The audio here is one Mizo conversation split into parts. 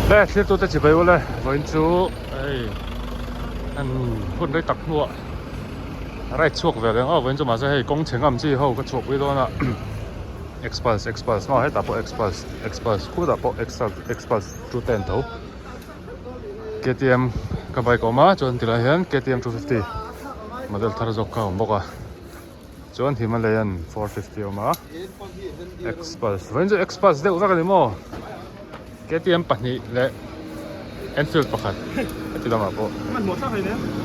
Le thlir tute chibai ule vawiin chu hei an hun rei tak hnuah ride chhuak ve reng a vawiin chu mahse hei kawng chhe ngam chi ho ka chhuahpui dawn a Xpulse Xpulse maw hetah pawh Xpulse Xpulse khutah pawh Xpulse 210 tho. Ktm ka bike a awm a chuan tilai hian ktm 250 model thar zawk kha a awm bawk a chuan Himalayan 450 a awm a Xpulse vawiin chu Xpulse deuh vek a ni maw ktm pahnih leh Enfield pakhat heti lamah pawh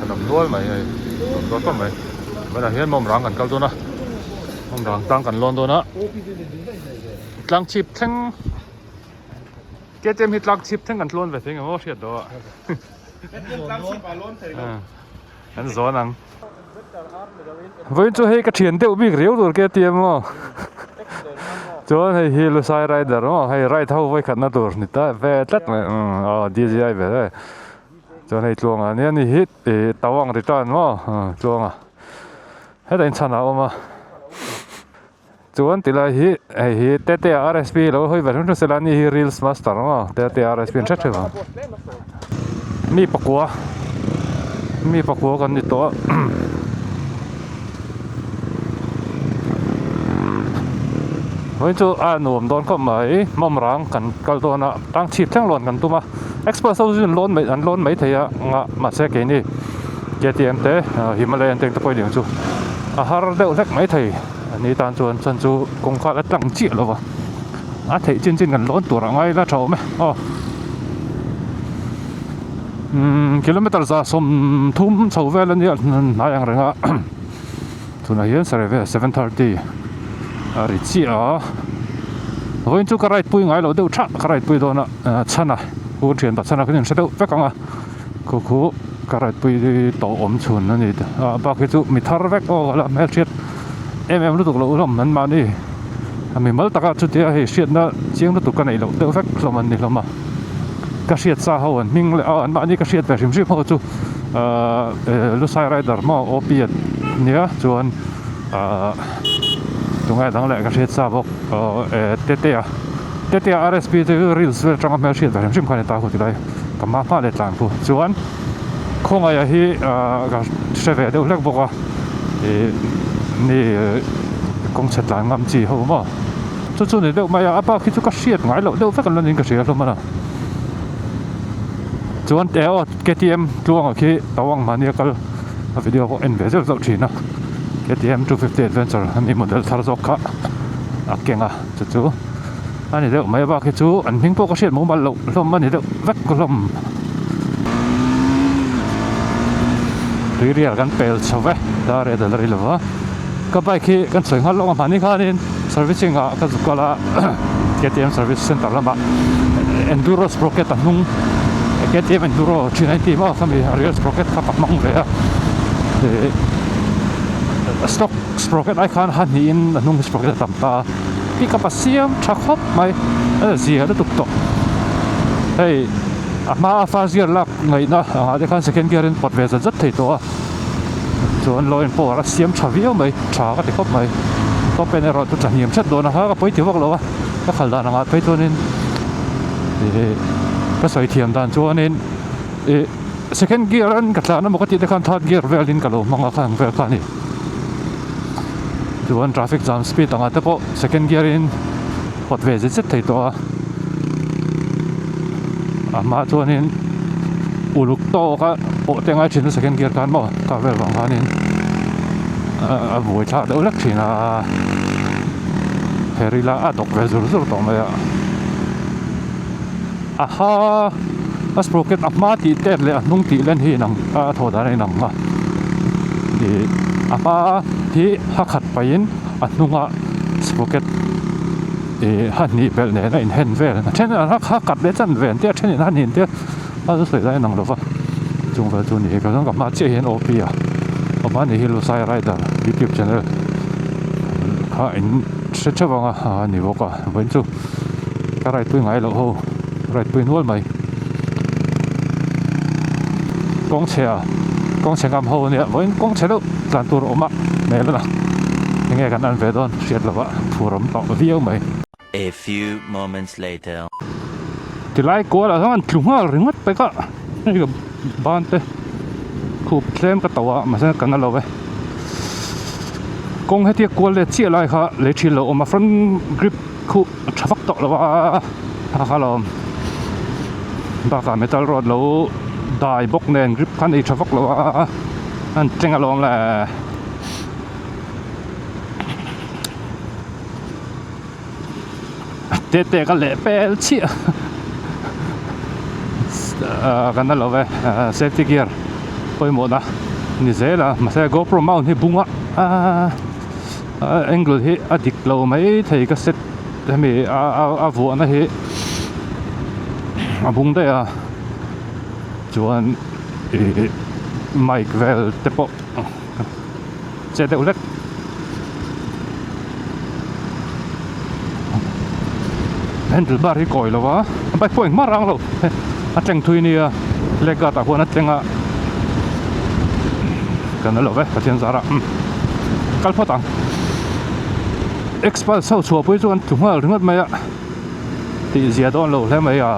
an awm nual mai hei an awm nual khawp mai tunah hian mawm rang kan kal dawn a mawm rang tlang kan lawn dawn a tlang chhip thleng. KTM hi tlak chhip thleng kan tlawn ve thei ngemaw hriat loh a. KTM tlak chhip a lawn thei lo. Kan zawn ang. Vawiin chu hei ka thian deuh bik riau tur KTM maw. Chuan hei hi Lusai Rider maw hei ride ho vawi khatna tur ni ta ve tlat mai aw DJI ve ve. Chuan hei tluanga nia ni hi Tawang return maw tluanga hetah inchhan a awm a. Chuan tilai hi hei hi Tetea RSP lo hawi ve hrim hrim sela ani hi reels master maw Tetea RSP an hre theuh ang mi pakua mi pakua kan ni tawh a vawiin chu a nuam dawn khawp mai hmawm rang kan kal dawn a tang chhip thleng lawn kan tum a express ho chu an lawn mai an lawn mai thei a ngah mahse keini K T M te Himalayan te ang te pawh a ni ang chu a har deuh hlek mai thei. Ani tan chuan chan chu kawngka la tlang chiah lo va, a theih chin chin kan lawn tur a ngai la tha awm e aw. Umm kilometer 130 chho vel a nia hnai ang reng a tunah hian sareh vel 7:30 a ri chiah a vawiin chu ka ride pui ngai loh deuh thah ka ride pui dawn a chhan a u thian pa chhan a kan inhre deuh vek ang a khu khu ka ride pui tawh awm chhun a ni a bak hi chu mi thar vek aw la hmelhriat em em lutuk loh hlawm an mahni a mimal taka chutia hei hriatna chiang lutuk ka neih loh deuh vek hlawm an ni hlawm a ka hriat sa ho an hming leh a an mahni ka hriat ve hrim hrim ho chu ahh Lusai rider maw OP a nia chuan ahh tunge dang leh ka hriat sa bawk aw Tetea Tetea RSP te chu reels vel atanga hmelhriat ve hrim hrim kha a ni ta ho tilai ka hma hma leh tlan khu chuan. Khawngaih hi ka hre ve deuh hlek bawk a ih ni kawng chhe tlan ngam chi ho maw chu chu ni deuh mai a a bak hi chu ka hriat ngai loh deuh vek an la niin ka hria hlawm a na chuan eh aw K T M tluanga khi tawang mahni a kal a video pawh en ve zeuh zeuh thin a K T M 250 adventure a ni model thar zawk kha a keng a chu chu a ni deuh mai a bak hi chu an hming pawh ka hriat mumal loh hlawm a ni deuh vek hlawm. Tuirial kan pel chho ve dar e dal a ri lo va ka bike hi kan sawi nghal lawk a hmani khanin servicing ah ka zuk kal a K T M service center lamah enduro sprocket a hnung K T M enduro 390 maw khami rear sprocket kha ka hmang ve a ih stock sprocket ai khan ha hnihin a hnung sprocket a tam ta a. Pick up a siam tha khawp mai a zia lutuk tawh hei a hma a first gear lak ngaihna angah te khan second gear in pawt ve zat zat thei tawh a chuan law in power a siam tha viau mai tha ka ti khawp mai top en erawh chu thahnem hret dawn a ha ka pawi ti vak lo a ka khal dan angah phei chuanin ih ka sawi thiam dan chuanin ih second gear an ka tlan emaw ka tih te khan third gear velin ka lo hmang a kha ang vel kha a ni. Chuan traffic jam speed anga te pawh second gear in pawt ve zet zet thei tawh a a hma chuanin uluk tawk a pawh te ngai thin a second gear khan maw car vel vang khanin a buai thlak deuh hlek thin a he rila a dawk ve zur zur tawh mai a aha a sprocket a hma tih tet leh a hnung tih len hi inang a thawh dan a inang a ih a hma hi ha khat pahin a hnunga sprocket ih ha hnih belh nen a inhen vel a then ah ha kat leh chan ve an tia a thenin ha hnih an tia a chu sawi lai a inang lo va chung vel chu a ni ka chuan ka hma chiah hian O P a awm a ni hi Lusai Rider youtube channel kha in hre theuh ang a a ni bawk a vawiin chu. Ka ride pui ngai loh ho ride pui nual mai kawng chhe a kawng chhe ngam ho ania vawiin kawng chhe deuh tlan tur a awm a hmel a enge kan an ve dawn hriat lova phur awm tawh viau mai. A few moments later. Tilai kual ah chuan an tlu nghal ringawt pek a hei ka ban te khup tlem ka tauh a mahse ka na lo e kawng hetia kual let chiah lai kha lei thin lo awm a front grip khuh a tha vak tawh lo a a kha lo bakah metal rod lo dai bawk nen grip khan ei tha vak lo a an tleng alawm le. Te te ka leh pel chiah ah kan la lo ve safety gear pawimawh na ni zel a mahse gopro mount hi bung a ah angle hi a dik lo mai thei ka set hemi a a vuah na hi a bung daih a chuan ih mic vel te pawh che deuh hlek. Handle bar hi kawi lo a bike pawh engmah rang lo a tleng thui nia leg guard ah khuan a tleng a kan la lo ve Pathian zarah umm kal phawt ang Xpulse ho chhuah pui chu an tlu nghal ringawt mai a tih zia dawn lo hle mai a.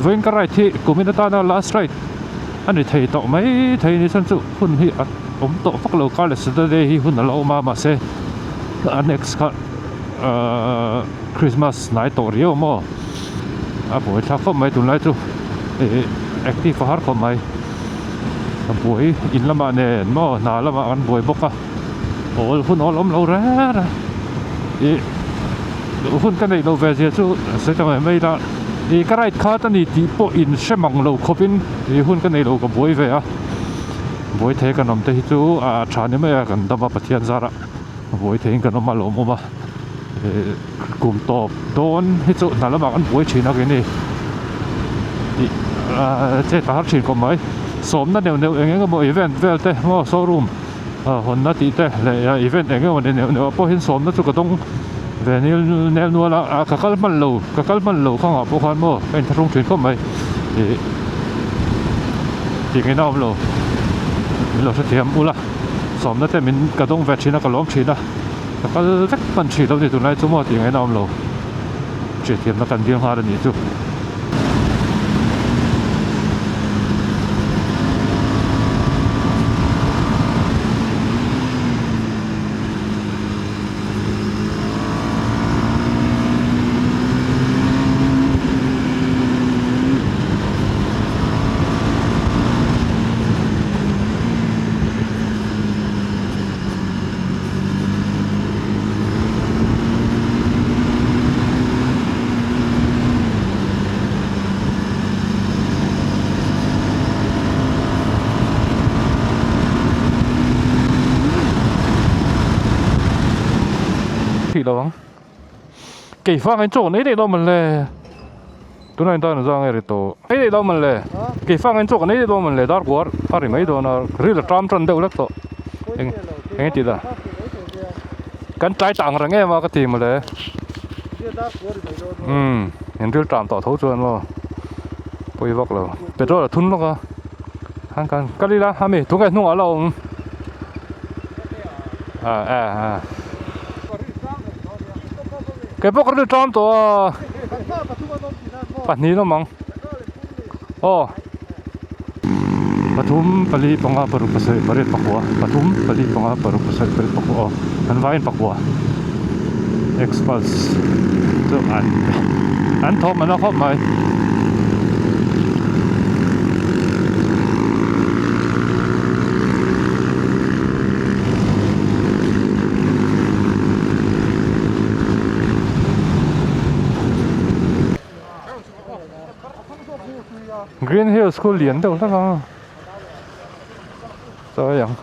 Vawiin ka ride hi kumin atana last ride a ni thei tawh mai thei ni chuan chu hun hi a awm tawh vak lo kar leh Saturday hi hun a la awm a mahse a next kha ahh Christmas hnai tawh riau maw a buai thlak khawp mai tunlai chu ih active a har khawp mai a buai in lamah nen maw hna lamah an buai bawk a awl hun awl awm lo reng reng ih. Hun ka neih loh ve zia chu sawi ta mai mai ila ih ka ride khat a ni tih pawh in hre mang lo khawpin ih hun ka neih loh ka buai ve a buai thei kan awm te hi chu a tha ni mai a kan dam a Pathian zarah buai theiin kan awm a lawmawm a ih kum tawp dawn hi chu hna lamah kan buai thin a kei ni ih chet a har thin khawp mai sawmna neuh neuh eng eng emaw event vel te maw showroom. Hawnna tih te leh event eng emaw ni neuh neuh ah pawh hian sawmna chu ka dawng ve nil nel nual a ka kal hman lo ka kal hman lo khangah pawh khan maw ka inthlahrung thin khawp mai ih tih ngaihna awm lo min lo hrethiam ula sawmna te min ka dawng ve thin a ka lawm thin a ka kal vek hman thin lo ni tunlai chu maw tih ngaihna awm lo hriatthiamna kan dil nghal a nih chu. Thih lo ang kei fang in chaw nei daih lo man le tunah in tan zang e ri tawh nei daih lo man le kei fang in chaw ka nei daih lo man le dar kuar a ri mai dawn a ril a ṭam ṭan deuh lek tawh eng eng ti ta. Kan tlai tang reng em a ka ti mawle. Umm in ril tang tawh tho chuan maw pawi vak lo petrol a thun lawk a han kan kal ila ami tunge hnungah la awm ah eh ah kei pawh ka ril tang tawh a pahnih lawm ang aw. Pathum pali panga paruk pasarih pariat pakua pathum pali panga paruk pasarih pariat pakua aw an vaiin pakua xpulse chu an an thawm an la khawp mai. Green Hills khu lian deuh hlek a sawi ang.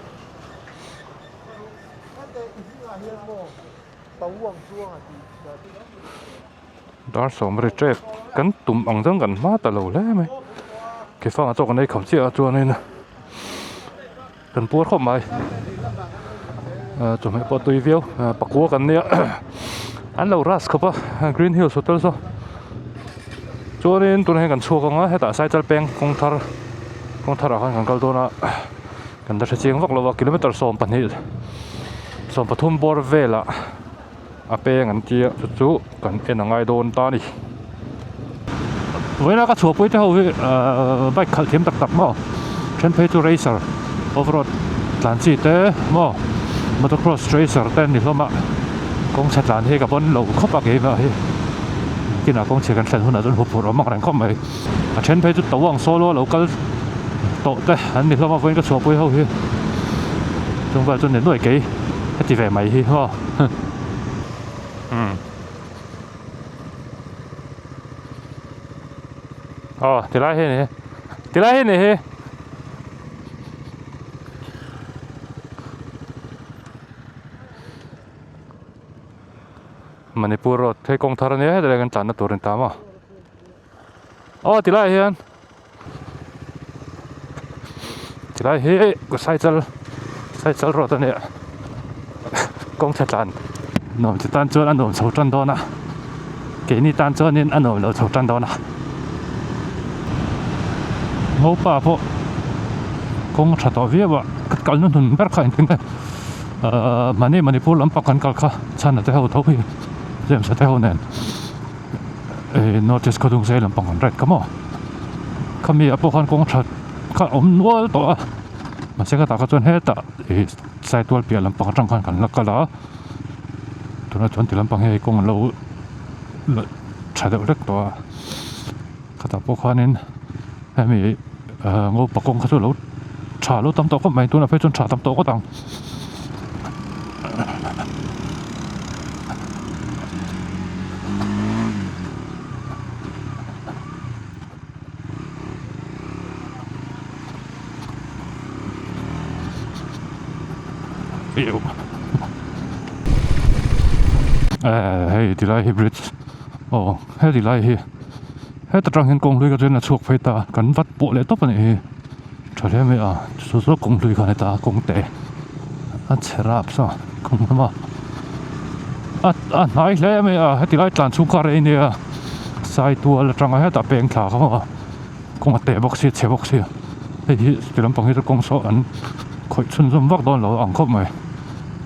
Dar sawm ri tep kan tum ang chuan kan hma ta lo hle mai kefang ah chaw kan ei kham chiah a chuanin kan puar khawp mai chawhmeh pawh a tui viau pakua kan nia an lo rush khawp a green hills hotel saw chuanin tunah hian kan chhuak ang a hetah cycle peng kawng thar kawng thar ah khan kan kal dawn a kan la hre chiang vak lo a kilometer 12 13 bawr velah. a peng an tia chu chu kan en a ngai dawn ta a ni. Vawiina ka chhuahpui te ho hi ahh bike khalh thiam tak tak maw then phei chu racer off road tlan chi te maw motocross racer te an ni hlawm a kawng chhe tlan hi ka pawn lo khawp a keimah hi kinah kawng chhe kan thlen hunah chuan huphurh awm ang reng khawp mai a then phei chu to ang solo a lo kal tawh te an ni hlawm a vawiin ka chhuahpui ho hi chung vel chu ni nuai kei heti ve mai hi maw umm. Aw tilai hi a ni hi tilai hi a ni hi. Manipur road hei kawng thar a nia hetlai kan tlanna tur a ni ta maw aw tilai ah hian tilai hi cycle cycle road a nia kawng chhe tlan nuam chi tan chuan a nuam chho tan dawn a keini tan chuanin a nuam lo chho tan dawn a ngopa pawh kawng tha tawh viau a ka kalna hnun ber kha engtin nge ahh mahni manipur lampang kan kal kha chhana te ho tho hi James-a te ho nen eh north east khawdung zai lampang an ride kha maw khami ah pawh khan kawng that kha a awm nual tawh a mahse ka tah kha chuan hetah ih saitual piah lampang atang khan kan la kal a tunah chuan ti lampang hi hei kawng an lo la tha deuh hlek tawh a khatah pawh khanin hemi ah ngopa kawng kha chu alo tha lo tam tawh khawp mai tunah phei chuan tha tam tawh ngawt ang. Hei tilai hi bridge aw heti lai hi heta tang hian kawng hlui ka chuan a chhuak phei ta kan vat pawh leh tawp a nih hi. Tha hle mai a chu chu kawng hlui khan heta kawng te a chhe rap saw kawng lam a a a hnai hle mai a heti lai tlan chhung kha rei nia saitual atanga hetah peng thla kha maw kawng a teh bawk sia chhe bawk sia hei hi ti lampang hi chu kawng saw an khawih chhunzawm vak dawn lo a ang khawp mai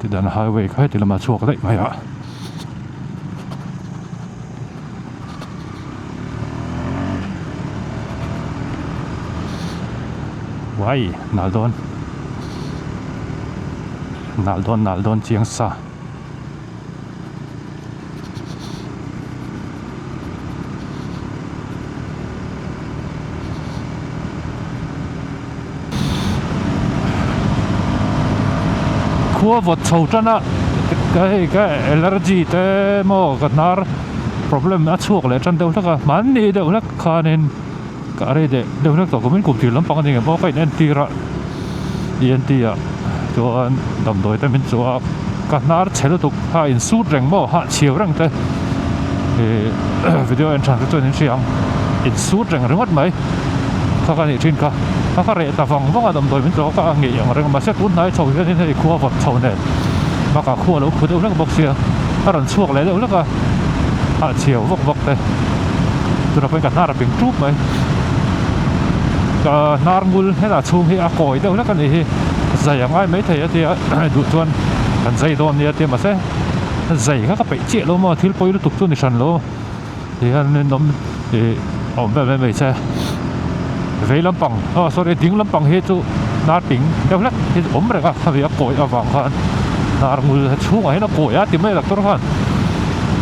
tidan highway kha heti lamah a chhuak daih mai a. Uai nal dawn nal dawn nal dawn chiang sa. Khua vawt chho tan a ka hei ka allergy te maw ka hnar problem a chhuak leh tan deuh hlek a hmanni deuh hlek khanin ka rei deuh deuh hlek tawh kumin kum tir lampang a ni ngei maw ka in entir a ENT ah chuan damdawi te min chhuah a ka hnar chhe lutuk kha in sut reng maw hah chhiau reng te ih video en than te chuan in hria ang in sut reng ringawt mai kha ka nih thin kha kha ka reh ta vang vang a damdawi min chhuah a ka a ngeih ang reng mahse tun hnai chho hian in hei khua vawt chho nen bakah khua a lo khu deuh hlek bawk sia a rawn chhuak leh deuh hlek a hah chhiau vak vak te tunah pawhin ka hnar a ping tup mai ka hnar ngul hetah chhung hi a kawi deuh hlek a nih hi zai a ngai maithei a tia duh chuan kan zai dawn nia tia mahse zai kha ka peih chiah lo maw thil pawi lutuk chu ni hran lo tihian in awm ih awm vel mai mai che vei lampang aw sorry ding lampang hi chu hnar ping deuh hlek hi awm reng a khami a kawi avang khan hnar ngul chhungah hian a kawi a ti mai doctor khan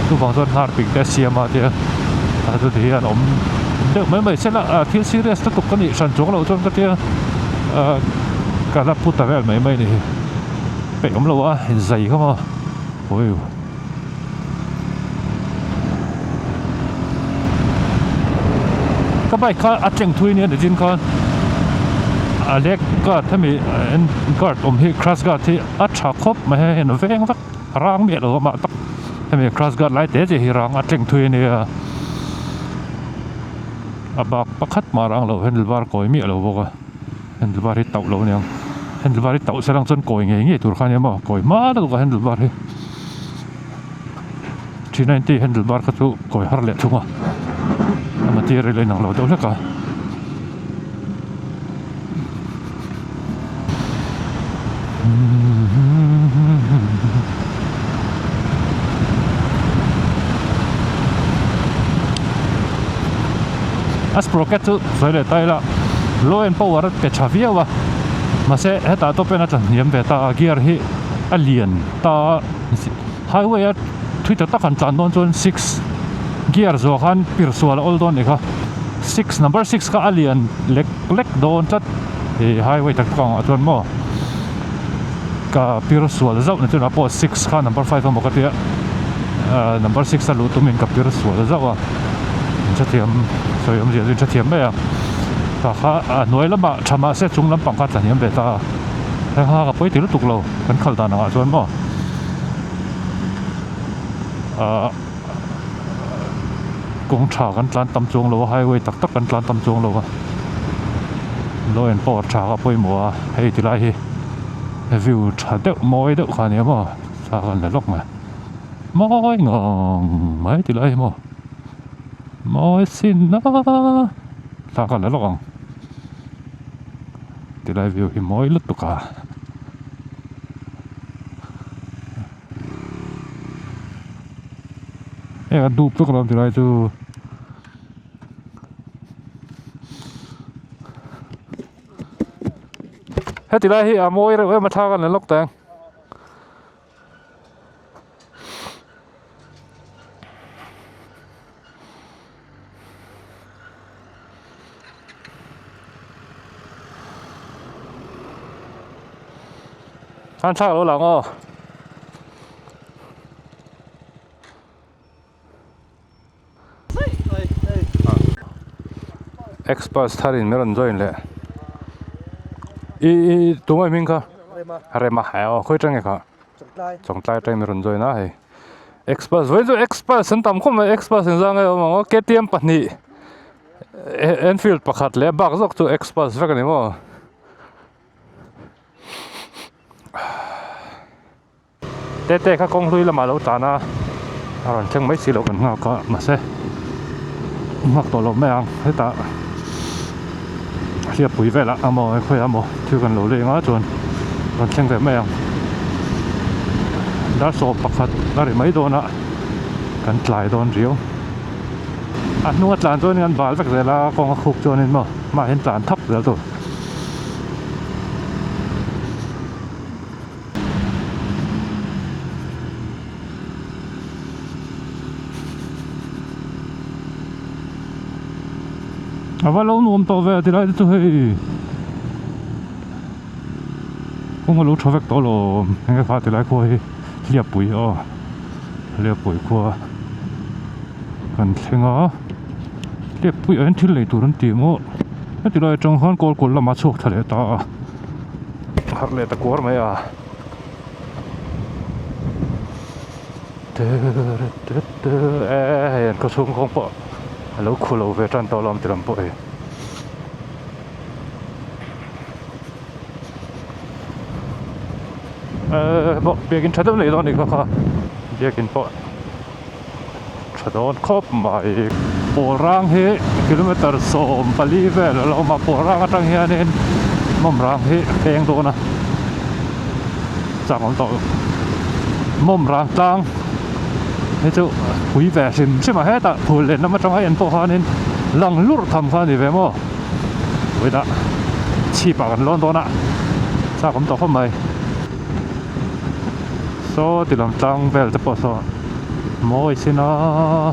chuvang chuan hnar ping te a siam a tia a chu ti hian awm deuh mai mai sela ah thil serious lutuk ka nih hran chuang loh chuan ka tia ah ka la pu ta vel mai mai a ni hi peih awm lo a inzai kha maw awi. Ka bike kha a tleng thui nia nichin khan a leg guard hemi guard awm hi crash guard hi a tha khawp mai hei hian veng vek a rang miah lo a mah tak hemi crash guard lai te chi hi rang a tleng thui ania a bak pakhat mah rang lo handle bar kawi miah lo bawk a handle bar hi tauh lo aniang handle bar hi tauh se lang chuan kawi ngei ngei tur kha ania maw kawi hma lutuk a handle bar hi. 390 handle bar kha chu kawi har leh thung a a material a inang lo deuh hlek a. A sprocket chu sawi leh ta ila low end power a pe tha viau a mahse hetah top en a tla hniam ve ta a gear hi a lian ta a highway a thui tak tak han tlan dawn chuan six gear zawh khan pir sual a awl dawn a nih kha six number six kha a lian lek lek dawn tlat ih highway tak tak ang ah chuan maw ka pir sual zauh na chuan ah pawh six kha number five emaw ka tia ah number six a luh tumin ka pir sual zauh a in hrethiam sawi awmzia chu in hrethiam mai a tah kha a hnuai lamah tha mahse chung lampang kha a tla hniam ve ta a heng kha ka pawi ti lutuk lo kan khalh dan angah chuan maw ah kawng tha kan tlan tam chuang lo a highway tak tak kan tlan tam chuang lo a law and power tha kha pawimawh a hei ti lai hi view tha deuh mawi deuh kha a nia maw thla kan la lawk mai mawi ngang mai ti lai hi maw mawi sin a thla kan la lawk ang ti lai view hi mawi lutuk a. Hei a dup vek lo tilai chu heti lai hi a mawi reuh em a thla kan la lawk teng. An thlak lo lang aw. Experts tharin min rawn join leh. I i tunge hming kha? Rema. Rema he aw khawi tang nge kha? Chawngtlai. Chawngtlai atangin min rawn join a hei. Experts vawiin chu experts an tam khawp mai experts inzang nge awm ang aw KTM pahnih Enfield pakhat leh bak zawk chu experts vek a ni maw. Tete kha kawng hlui lamah a lo tlan a a rawn thleng mai si loh kan nghak a mahse nghak tawh lo mai ang hetah hliappui velah emaw khawiah emaw thil kan lo leng a chuan rawn thleng ve mai ang dar sawm pakhat a ri mai dawn a kan tlai dawn riau a hnunga tlan chuan an bal vek zel a kawng a khuk chuanin maw hmaah hian tlan thap zel tur. A va lo nuam tawh ve tilai te chu hei kawng a lo tha vek tawh alawm enge kha tilai khua hi hliappui aw hliappui khua kan thleng a hliappui ah hian thil lei tur an ti maw heti lai atang khan kawl kawlh lamah a chhuak thla leh ta a. Harh leh ta kuar mai a e hei an khawchhung kawng pawh a lo khu lo ve tan tawh lo ang ti lam pawh hei e pawh biakin tha deuh nei dawn a nih kha kha biakin pawh. Tha dawn khawp mai. Pawlrang hi kilometer 14 vel a lo awm a, Pawlrang atang hianin Mawmrang hi a peng dawn a, chang awm tawh Mawmrang tlang hi chu pui ve hrim hrim a, hetah phul leh lam atanga en pawh khanin lang lurh tham kha a ni ve maw, vawiinah chhipah kan lawn dawn a, chak awm tawh khawp mai. Saw ti lam tlang vel te pawh saw mawi sin a.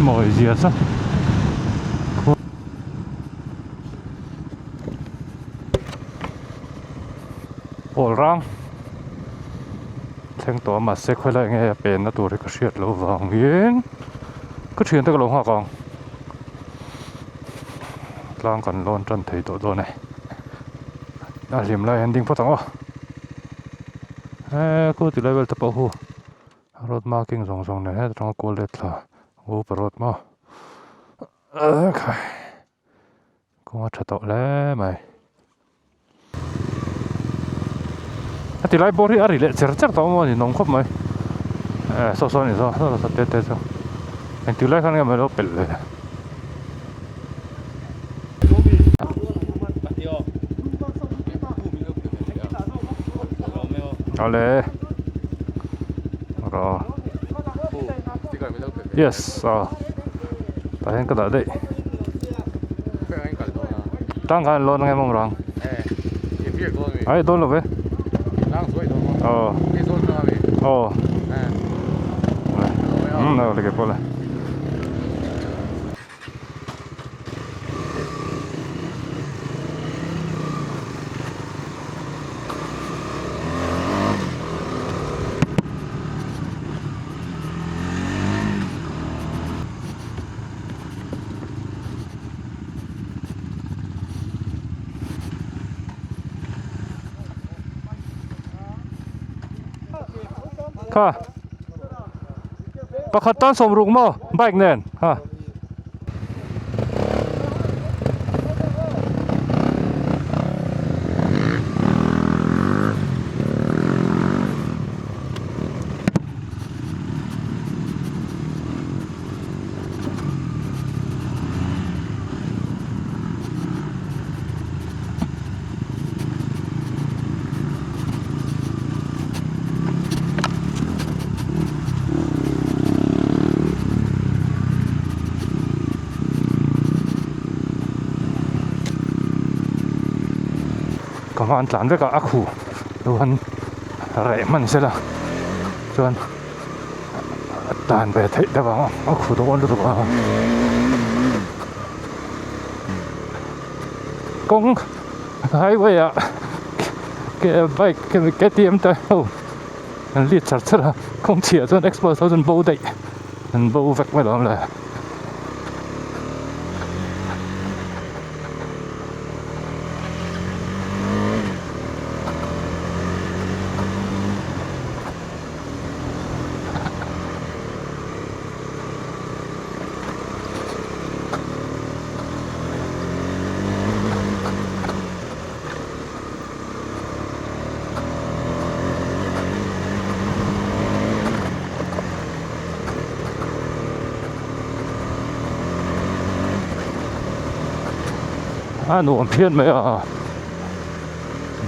mawi zia chu. Pawl rang thleng tawh a mahse khawilai nge a penna tur hi ka hriat loh vangin ka thiante ka lo nghak ang tlang kan lawn tan thei tawh dawn e a hlim lai hian ding phawt ang aw he khu ti lai vel te pawh hu road marking zawng zawng nen heta tanga kual let thla upa road maw khai. Kawng a tha tawh hle mai. A ti lai bawr hi a ri leh cher cher tawh maw a ni nawm khawp mai. Eh saw saw a ni saw saw saw te te chu engtik lai khan nge maw lo pelh ve. Awle rawh yes aw tah hian ka dah daih. Tang khan lawn ange mawm rang. Ai dawn lo ve. Aw. Aw. Um lo le ke pawh le. Kha pakhat tan sawm ruk maw bike nen ha. Ka hma an tlan vek a a khu lo han reh hman sela chuan a tan ve theih deuh ang a khu dawn lutuk a kawng highway ah ke bike K T M te ho an lit char char a kawng chhiah chuan express ho chu an bo daih an bo vek mai lo ang le. A nuam phian mai a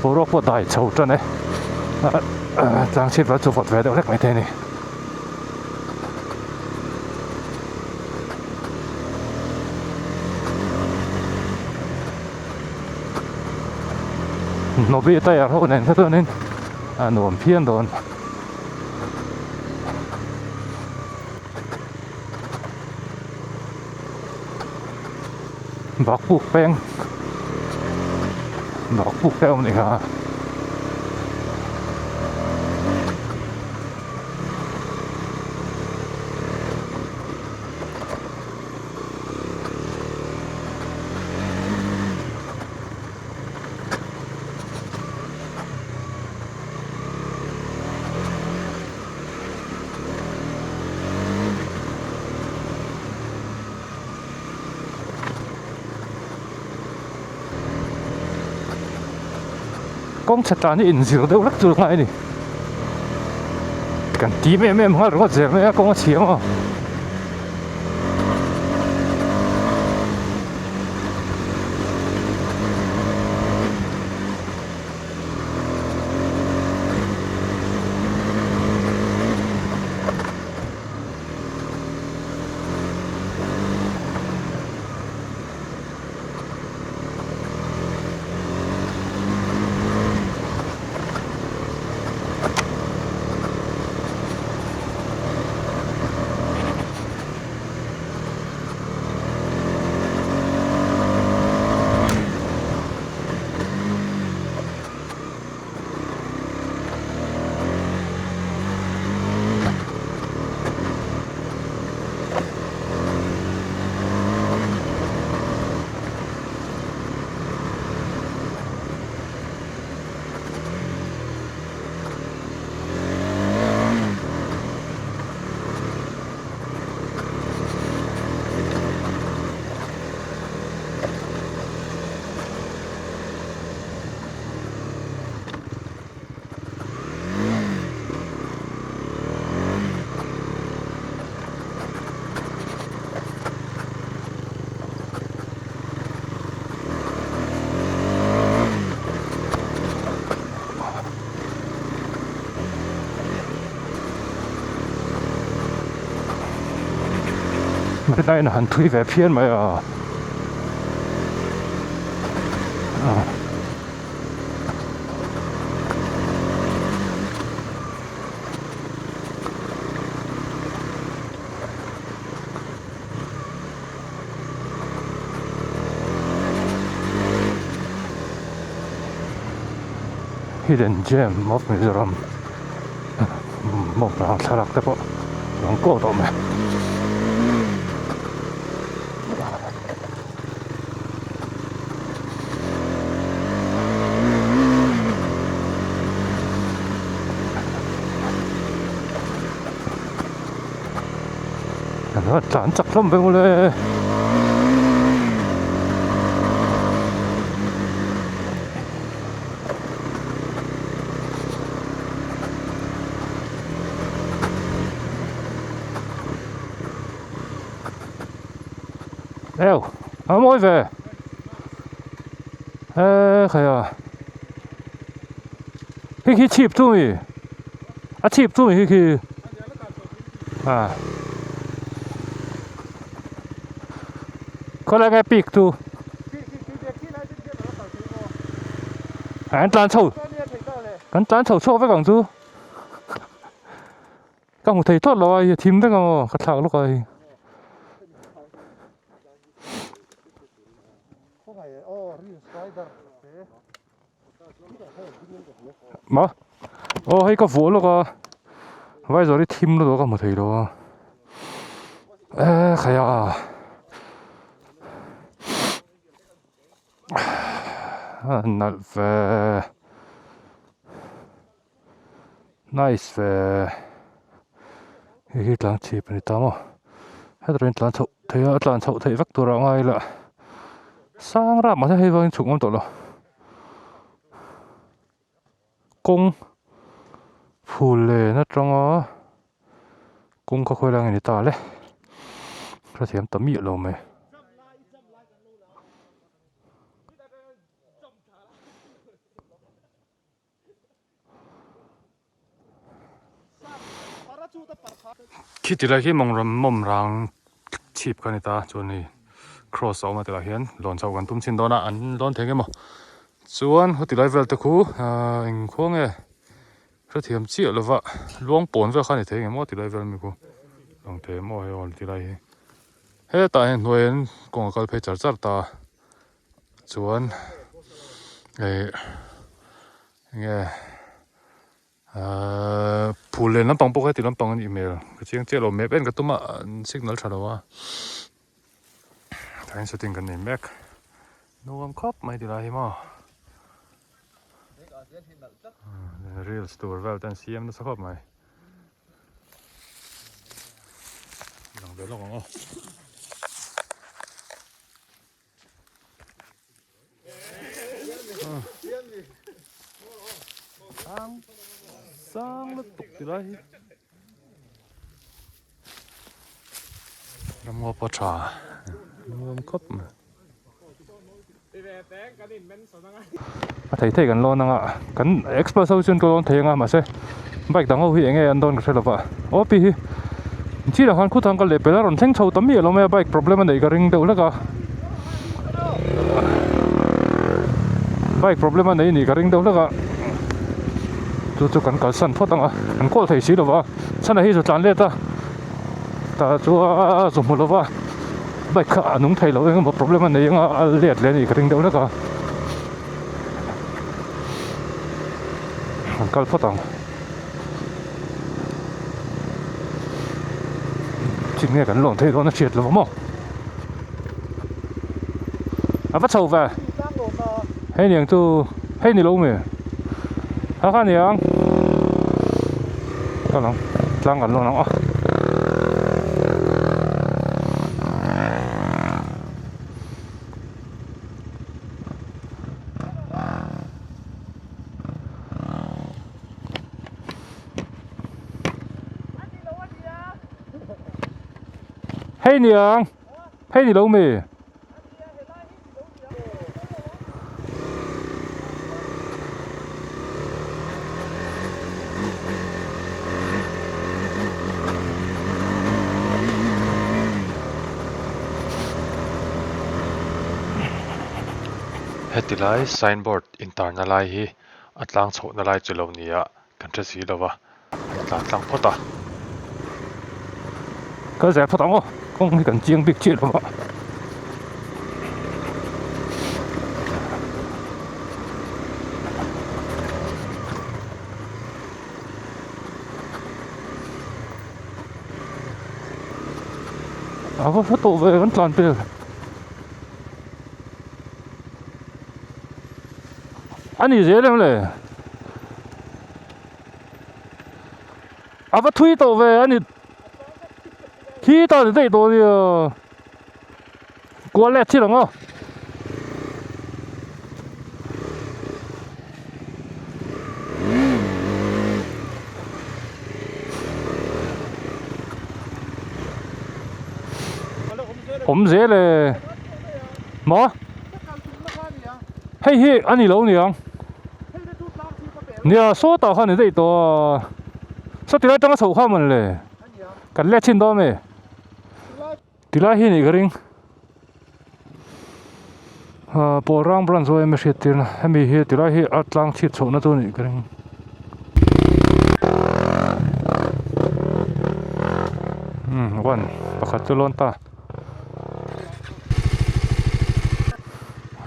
boruak pawh dai chho tan e tlang chhip vel chu vawt ve deuh hlek maithei a ni. Hnawbi tyre ho nen kha chuanin a nuam phian dawn. Bakpuk peng Bakpuk te a awm a nih kha. Kawng chhe tan hi inzir deuh hlek chu ngai a ni kan tim em em nghal ringawt zel mai a kawng a chhia maw. Rinaiin a han thui ve phian mai a. Hidden gem of Mizoram mawp rang thlalak te pawh rawn kaw tawh mai. A tlan chak hlawm ve mawle. Eo a mawi ve e khai a khi khi chhip chu mi a chhip chu mi khi khi a khawlai nge pik chu an tlan chho kan tlan chho chhuak vek ang chu ka hmu thei tawt lo a hei a thim vek ang aw ka thlak lawk a hei. Ma aw hei ka vuah lawk a vai zawr hi thim lutuk a ka hmu thei lo a e khai a a nalh ve nice ve hei hi tlang chhip a ni ta maw hetah hian tlan chhoh theih a a tlan chhoh theih vek tur ah ngai ila sang rap mahse hei vangin chhuk ngam tawh lo kawng phul len atanga kawng kha khawi lai nge ni ta le hrethiam ta miah lo mai. Khi tilai khi mawngram mawm rang chhip kha a ni ta chuan hei cross a awm a tilai hian lawn chhoh kan tum chhin dawn a an lawn thei ngemaw chuan heti lai vel te khu ahh eng khua nge hrethiam chiah lova luang pawn vel kha a ni thei ngemaw tilai vel ami khu lang thei maw hei aw tilai hi hetah hian hnuaiah hian kawng a kal phei char char ta chuan eh enge ahh phul len lampang pawh kha heti lampang a nih hmel ka chiang chiah lo map en ka tum a signal tha lo a tah hian shooting kan nei mek nuam khawp mai tilai hi maw reels tur vel te an siam nasa khawp mai. Lang ve lawk ang aw. Sang sang lutuk ti lai hi. Ramngaw pawh tha nuam khawp mai. A thei thei kan lawn anga kan express ho chuan ka lawn thei anga mahse bike dang ho hi enge an dawn ka hre lova aw pi hi chilah khan khutang ka leh pel a rawn thleng chho ta miah lo mai a bike problem a neih ka ring deuh hlek a bike problem a nei nih ka ring deuh hlek a chu chu kan kalsan phawt anga kan call thei si lova chhan ah hi chu tlan let a tah chuan zu hmu lova. Bike kha a nung thei lo eng emaw problem a nei anga a let leh a nih ka ring deuh hlek a an kal phawt ang chin nge kan lawn theih dawn a hriat lo maw a va chho ve hei niang chu hei ni lo mi ha kha niang kal ang tlang kan lawn ang aw. Hei niang hei ni lo mi. Heti lai signboard intarna lai hi a tlang chhohna lai chu lo nia kan hre si lo va, kan tlan tlang phawt a. Kal zel phawt ang aw, kawng hi kan chiang bik chiah lo va. A va hla tawh ve kan tlan pel. A ni zel em le? A va thui tawh ve a ni khi ta ni daih tawh a nia kual let thil ang aw. Awm zel e maw hei hi a ni lo niang nia sawtah khan ni daih tawh a sawti lai atanga chhoh kha mawn le kan let chhin dawn e tilai hi nih ka ring ah pawl rang branch zawh em a hriat tir na hemi hi tilai hi a tlang chhit chhoh na chu nih ka ring. Umm one pakhat chu lawn ta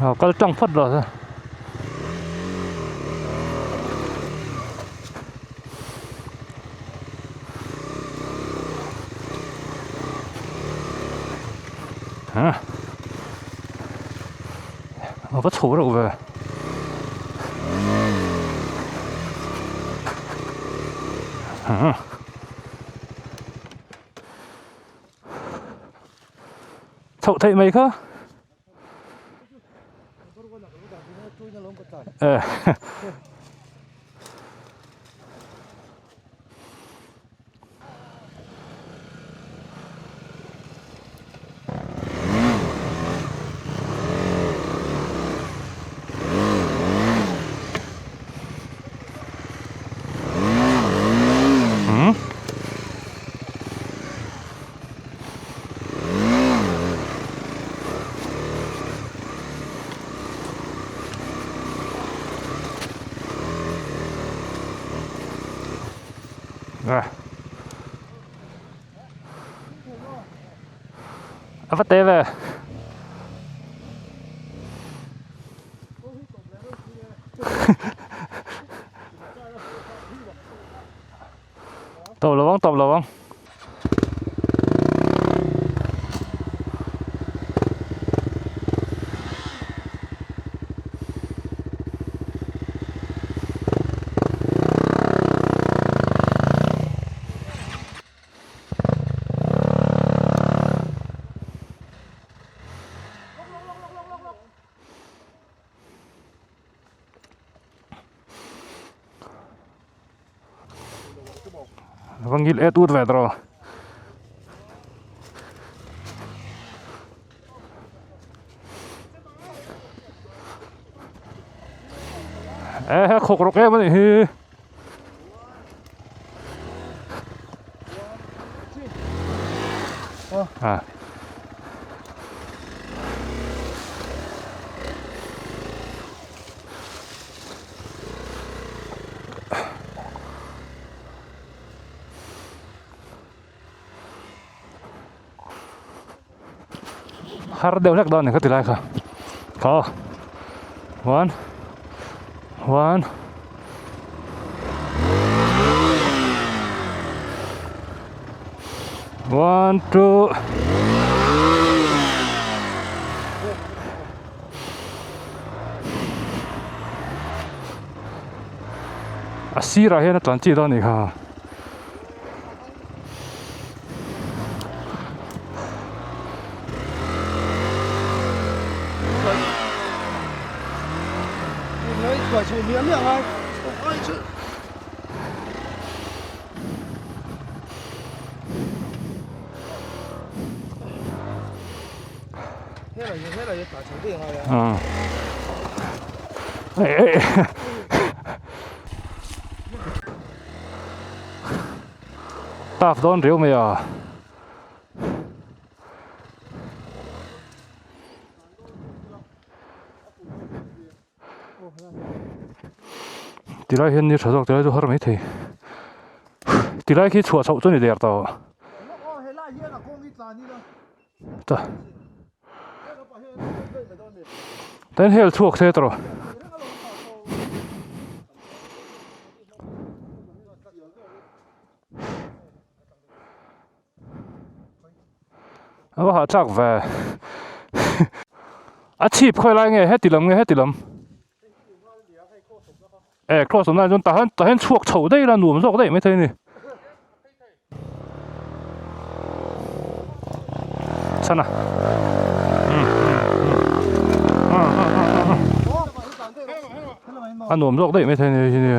ah kal tlang phawt lo se. Hah a va chho reuh ve hah chhoh theih mai kha. A va te ve. Tawp lo ang tawp lo ang. Va ngil et ut ve tawh. E he khawk rawk em a nih hi. À. Har deuh hlek dawn a ni ka ti lai kha kha one one one two A sirah hian a tlan chi dawn a nih kha. Tough dawn riau mai a. Tilai hian ni tha zawk tilai chu har mai thei. Tilai khi chhuah chhoh chu ni der tawh. Ta. Tan hel chhuak se tawh. A va hah chak ve. A chhip khawi lai nge heti lam nge heti lam. E cross awm lai chuan tah hian tah hian chhuak chho daih ila nuam zawk daih maithei a ni. Chhana. A nuam zawk daih maithei a ni hi ni.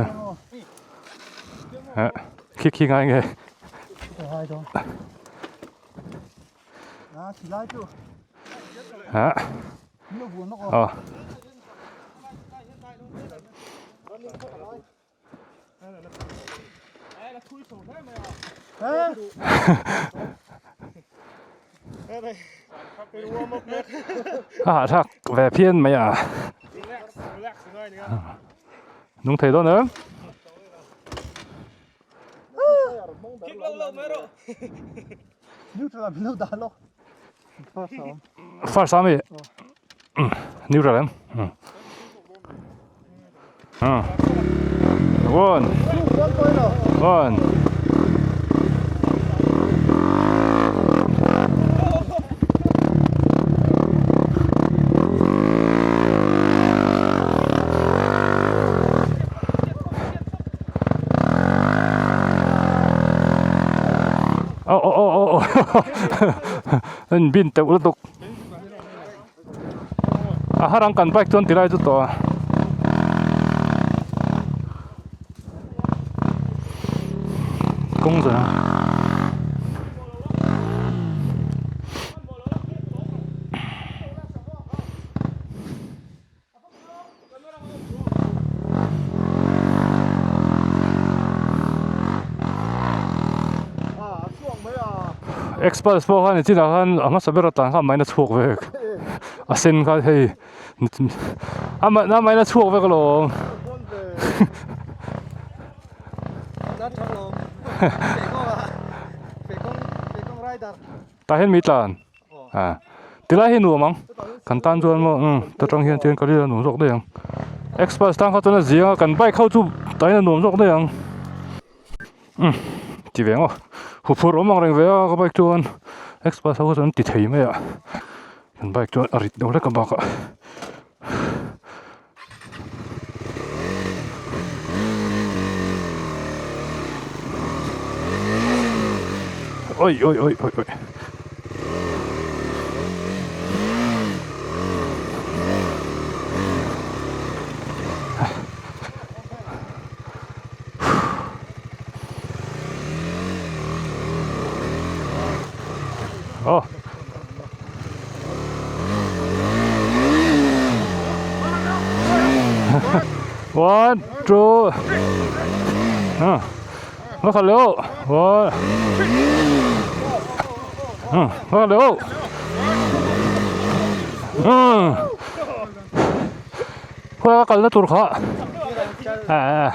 Khi khi ngai nge. Hah. Aw. A hahthlak ve phian mai a. Nung thei dawn em? First ami neutral em one one Oh oh oh oh oh an bin teuh lutuk a har ang kan bike chuan tilai chu tawh a kawng zawh a. Xpulse pawh khan nichinah khan a hmasa ber atan khan amahin a chhuak vek a sen kha hei amahin a chhuak vek alawm. Tah hian mi tlan. A tilai hi nuam ang kan tan chuan maw umm ta tang hian chuan ka rilru a nuam zawk daih ang xpulse tan kha chuan a ziang a kan bike ho chu tah hian a nuam zawk daih ang umm ti ve ang aw huphurh awm ang reng ve a ka bike chuan xpulse ho kha chuan an ti thei mai a kan bike chuan a rit deuh hlek a bakah. Oi oi oi oi oi. Oh. One, two. Nó khá liu. One. Nó khá liu. Khua kal na tur kha. À.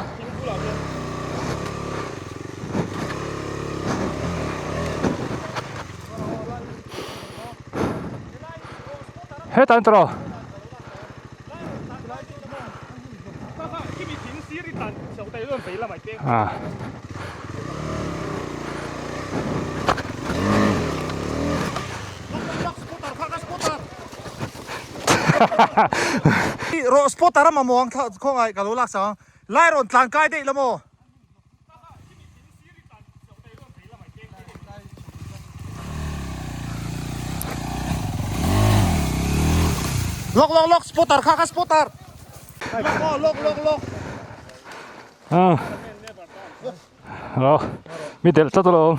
Hetah an tawrh a. Rawh spotter a mamawh ang khawngaih ka lo lak sak ang. Lai rawn tlan kai daih la maw? Lok lok lok spotter kha kha spotter. Lok aw lok lok lok. Ah. Hello. Mi del tlat alawm.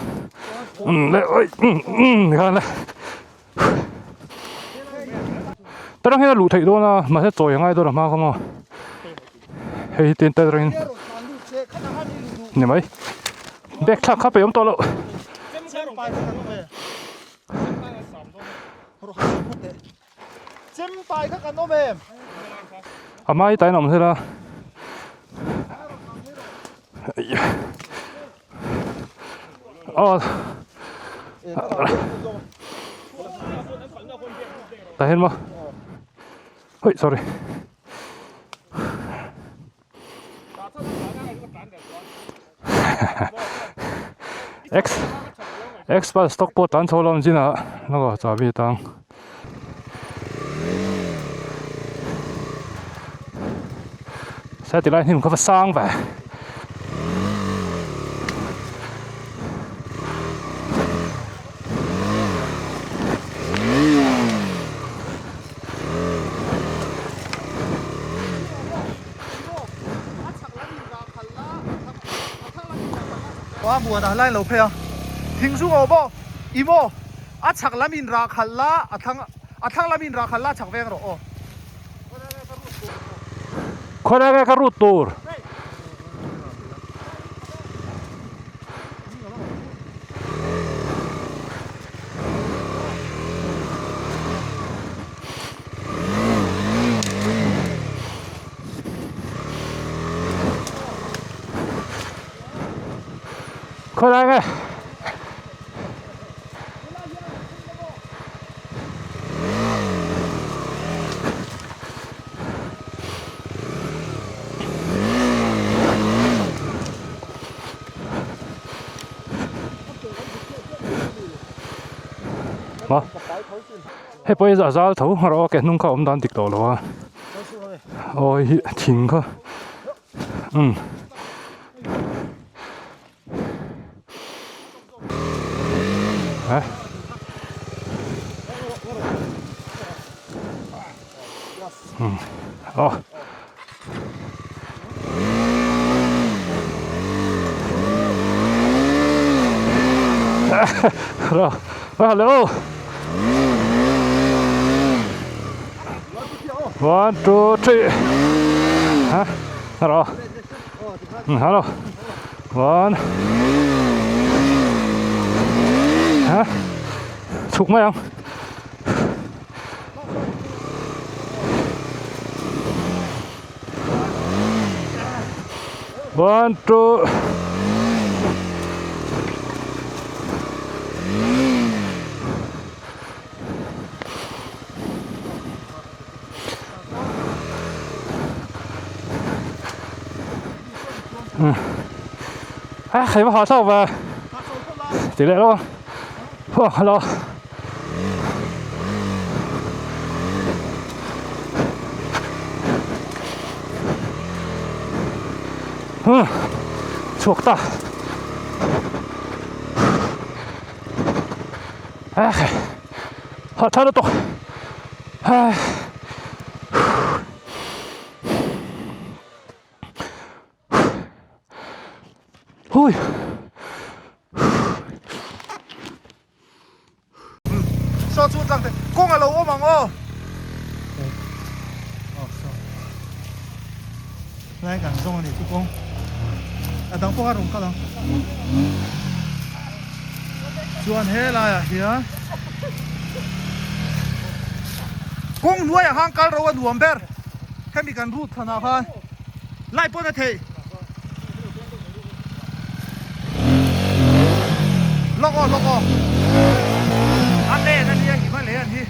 Um le oi um um khan le. Tarang hian a luh theih dawn a mahse chawi a ngai dawn a hma kha maw hei hi tin tel rengin ni mai bag thlak kha pe awm tawh loh. A hma hi tain a awm thei la. Aw Tah hian maw Hoi sorry X Xpulse stock pawh tlan chho lo ang chin ah lawk ah chahbi atang. Sai tilai hnim kha va sang ve. Wa muan ah line lo phei a thing zung aw maw i maw A chhak lam in rah khalh la, a thlang a thlang lam in rah khalh la, a chhak veng rawh aw. Khawi nge ka rut tur? Khawi nge? Ma hei pawh hi a zal tho erawh a ke hnung kha a awm dan dik tawh lo a aw hei hi thing kha umm. Oh. Hello. Hello. One, two, three. Hả? Hello. Hello. One. Hả? Chhuk mai ang. One, two. A hei va hah thlak ve ti leh lo huah hello chhuak ta a hei hah thlak lutuk a. Hui. Saw chu tlang te kawng a lo awm ang aw. Lai kan zawng a ni chu kawng. A dang pawh a rawn kal ang. Chuan he laiah hian kawng hnuaiah khan kal ro a nuam ber. Hemi kan route thlanah khan light pawn a theih. Lawk aw lawk aw. A len a nia him a len hi.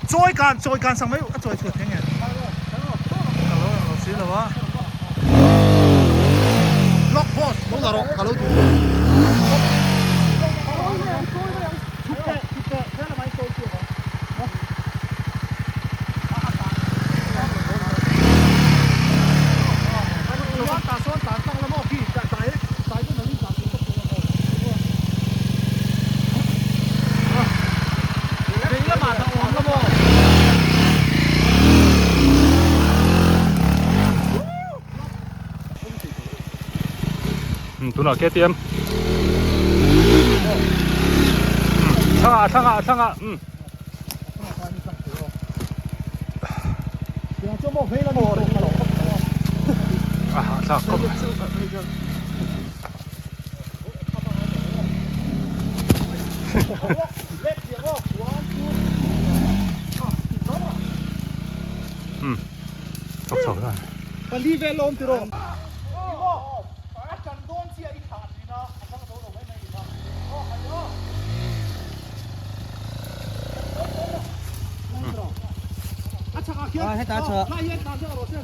Chawi kan chawi kan sang mai a chawi chhuat thei nge. Ka lo ang lo si lo a. Lock boss lo la rawh ka lo duh. Tunah KTM thlang ah thlang ah thlang ah a hahthlak khawp mai. Chho dan. Pali vel a awm tiraw? Ih maw a tan dawn chiah i thlah thin a, a thlang zo lo mai mai nih kha. Aw hai aw. A chhak ah khian. Hetah a chhuah. Lai hian tlan zawk rawh se.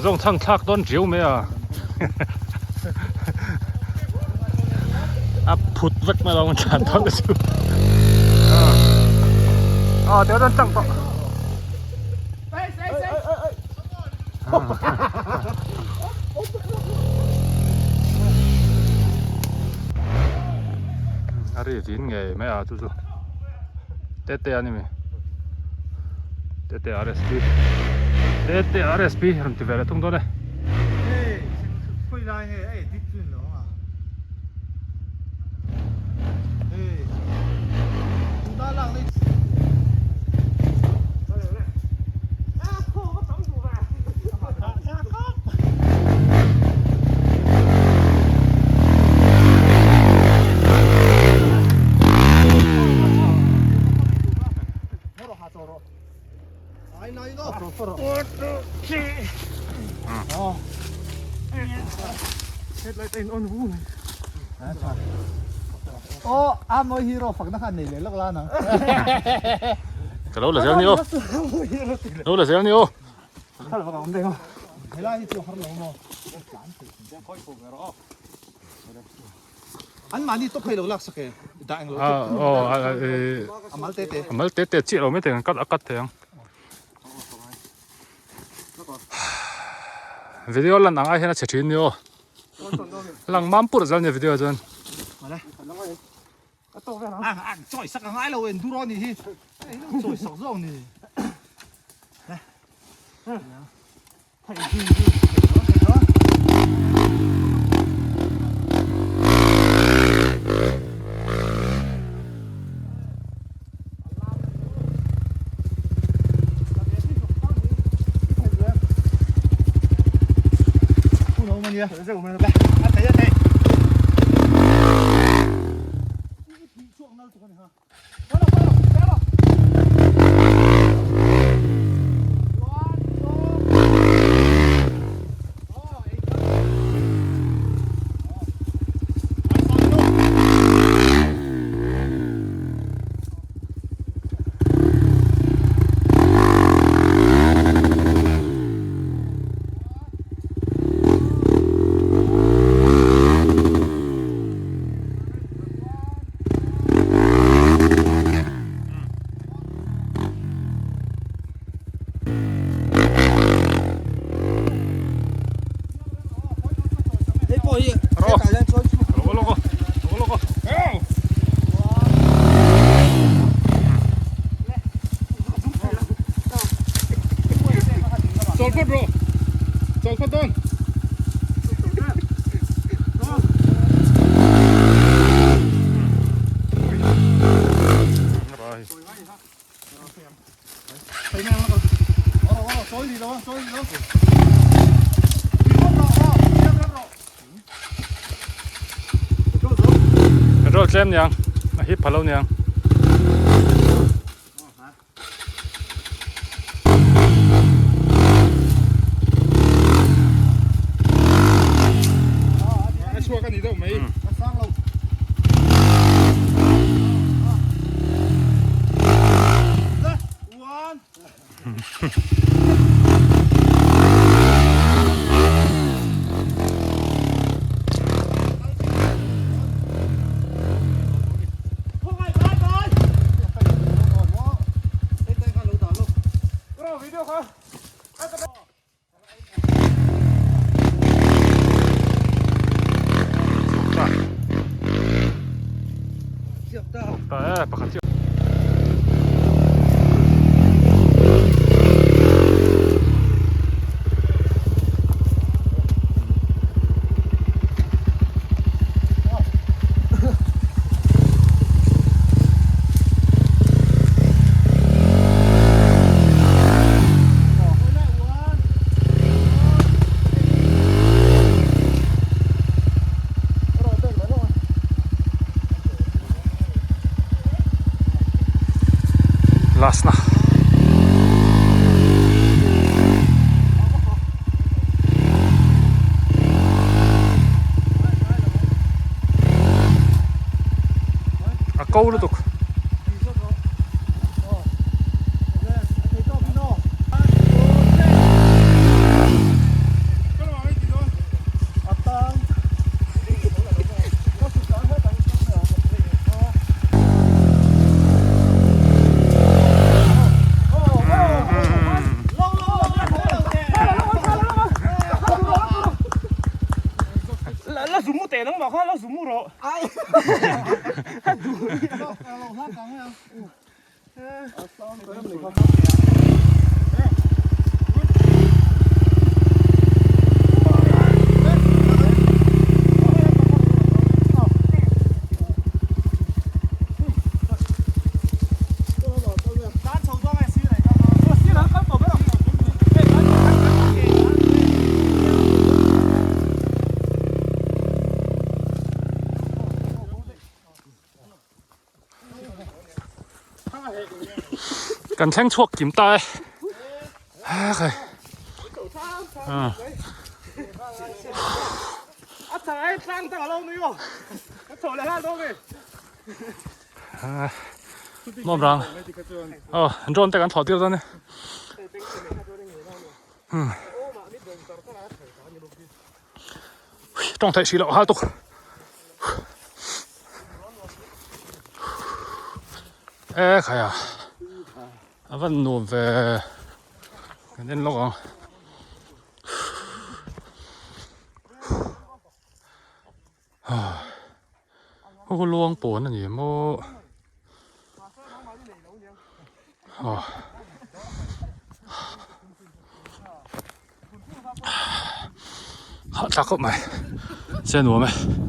Zawng chhang thlak dawn riau mai a a phut vek mai lo an thlan dawn te chu a teh dawn chang tawh. A ri zin ngei mai a chu chu tete a ni mi tete rsp tete rsp rawn ti ve leh thung dawn e. Aw a mawi hero fakna khan nei leh lawk la nang. Ka lo la zel ni aw. Lo la zel ni aw. Helai hi chu har lo maw. An mahni tawp hei lo lak sak e dah englo Ah aw a mal te te. A mal te te chiah lo mai thei ang cut a cut thei ang. Video lan ang ai hian a chhe thin ni aw. Lang mam pur zel nia video chuan. Chawi sak a ngai lo enduro a nih hi. Chawi sak zawk ni. Petrol tlem niang a hip pha lo niang. ko lutuk. Kan thleng chhuak kim ta e. Khai. Nuam rang. Aw, drone te kan thlawh tir dawn e. Tawng theih hrih loh hal tuk. E khai a. A van nuam ve. Kan en lawk ang. Hu luang pawn a ni maw? Aw. Hah thlak khawp mai. Che nuam e.